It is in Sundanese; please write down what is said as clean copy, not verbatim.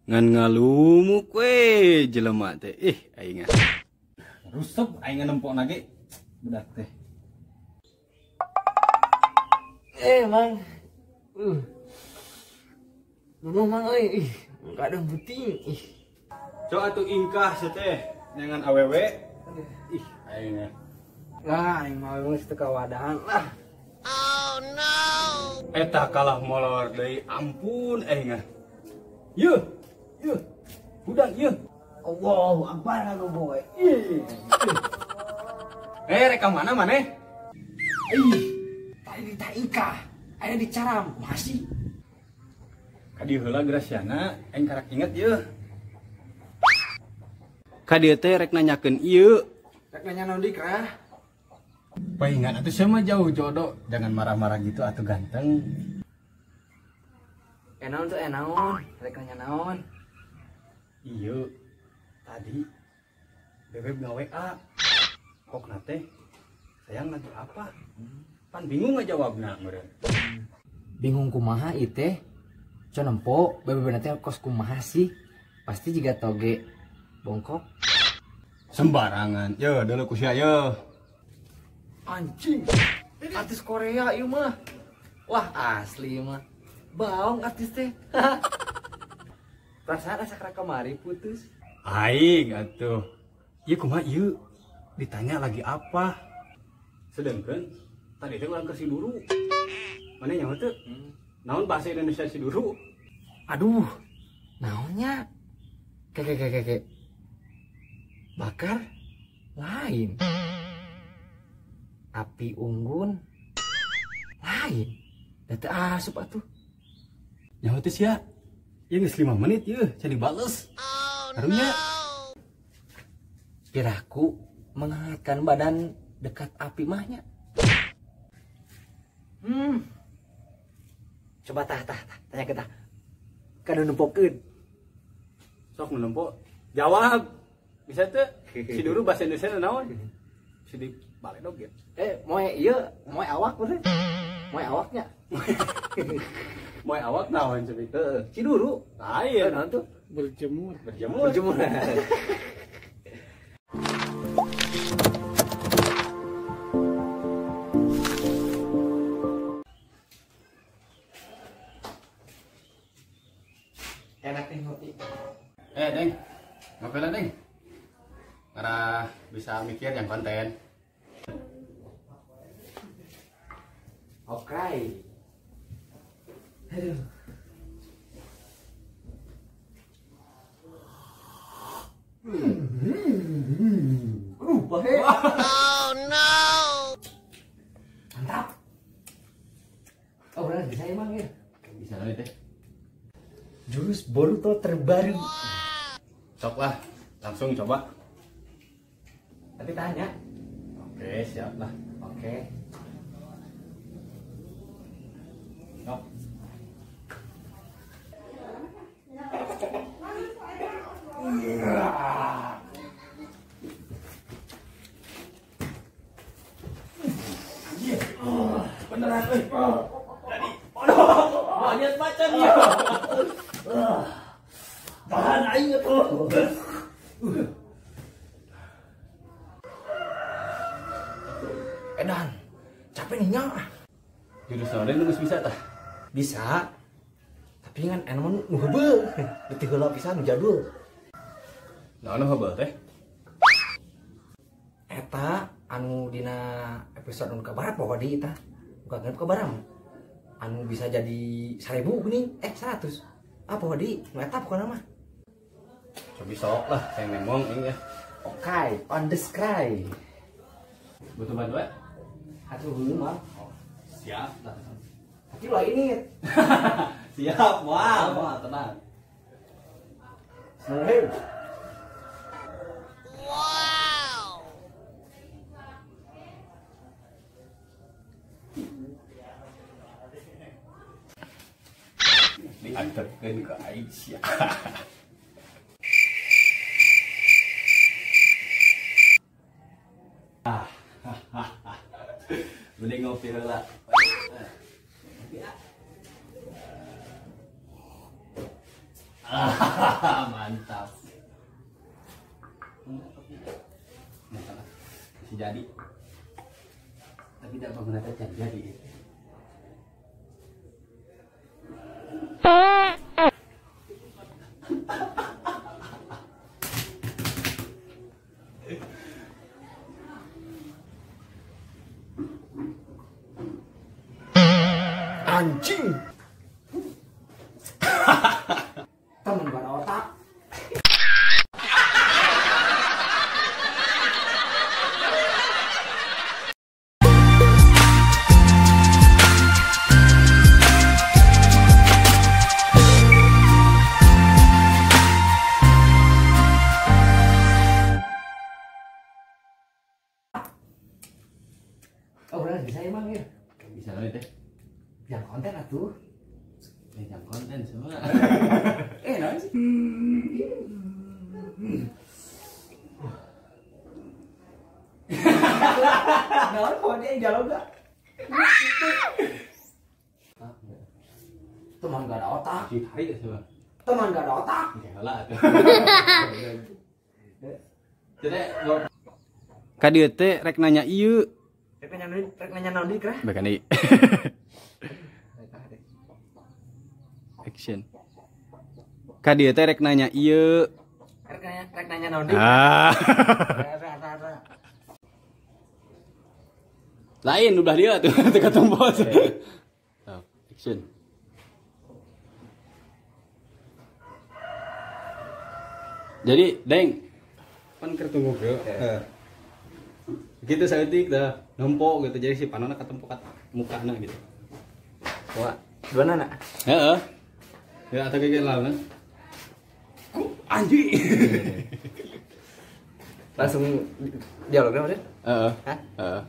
Ngan ngalumuk we jelema teh. Ih, aing rusep aing nempok nage budak teh. Mang. Nuh mang euy, ih, kadang buting. Ih. Coba atuh ingkah sia teh nyangan awewe. Ih, aing. Lah, aing mah geus teu kawadahan lah. Oh no. Eta kalah molor deui, ampun aing. Yeuh. Yeuh. Hudang yeuh. Allahu akbar anu boy. Ih. Rek ka mana maneh? Ih, tadi di Taika, aya di Caram, masih. Ka dieu heula Graciana, aing karak inget yeuh. Ka dieu teh rek nanyakeun ieu. Rek nanya naon deui krah? Paingan atuh sia mah jauh jodoh, jangan marah-marah gitu atuh ganteng. Naon tuh naon? Rek nanya naon? Iya, tadi bebeb nge-WA. Kok teh sayang lagi apa? Pan bingung ngajawabna meureun. Bingung kumaha ieu teh? Co nempo bebeb teh kos kumaha sih? Pasti jiga toge bongkok. Sembarangan. Ye, deuleu ku sia ye. Anjing. Artis Korea ieu mah. Wah, asli ieu mah. Baong artis teh. Perasaan asa kamari putus. Aing atuh. Ieu kumaha ieu? Ditanya lagi apa? Sedangkan tadi teh urang ke Siduru. Mana nyaho teu? Naon bahasa Indonesia Siduru? Aduh, naonnya? Keke. Bakar lain. Api unggun lain. Da teu asup atuh. Nyaho teu sia? Ieu geus 5 menit ieu can dibales. Oh, karunya. No. Piraku menghangatkan badan dekat api mahnya. Coba tah tanya kita. Kada nempokeun. Sok nu nempo. Jawab. Bisa teu? Siduru bahasa Indonesia naon? Sidi baledog ya. Moe ieu, moe awak bener. Moe awaknya. Moe awak naon cobi? Heeh, Siduru. Lain. Naon tuh? Berjemur. Berjemur. Berjemur. Enak nih ngopi. Deng. Ngopi lah, Deng. Karena bisa mikir yang konten. Oke. Aduh. Aduh, bahe. Oh no. Mantap. Oh, benar bisa emang ya? Bisa kali teh. Jurus Boruto terbaru. Sok lah, langsung coba. Tapi tanya. Oke, siap lah. Oke. Sok. Beneran, euy. Tadi, monyet macan ya. Tahan aing atuh. Edan, capek nih nya. Jurus naon deui geus bisa tah? Bisa. Tapi ngan anu mah nu heubeul. Leutik heula pisan nu jadul. Naon nu heubeul teh? Eta anu dina episode nu kabarat poho deui tah. Bukan genep kabaram. Anu bisa jadi 1000 geuning, 100. Ah poho deui, nu eta pokona mah. Cobi sok lah, saya nemong ini ya. Oke, on the sky. Butuh bantuan? Atuh heueuh mah. Siap lah. Tapi lah ini. Siap, wah, tenang. Bismillahirrahmanirrahim. Wow. Diantarkan ke Aisyah. Mending ngopi heula. Mantap. Mantap. Bisa jadi. Tapi tidak bangun aja jadi. Anjing. Temen gak ada otak. Oh, udah bisa emang ya? Bisa lah teh. Yang konten atuh. Yang konten semua. Naon sih? Naon kok dia jawab gak? Teman gak ada otak. Ditarik semua. Teman gak ada otak. Enggak atuh. Jadi ka dieu teh rek nanya ieu. Rek nanya naon deui krah? Bakan deui. Action. Ka dieu teh rek nanya ieu. Rek nanya naon deui? Ah. Lain udah dia tuh teu katombos. Action. Jadi, Deng, pan keur tunggu ge. Gitu saeutik dah nempo gitu. Jadi si panona katempo ka mukana gitu. Wah, dua nana. Heeh. Ya atau kayak lawan. Ku anjing. Langsung dialognya maksudnya? Heeh. Hah? Heeh.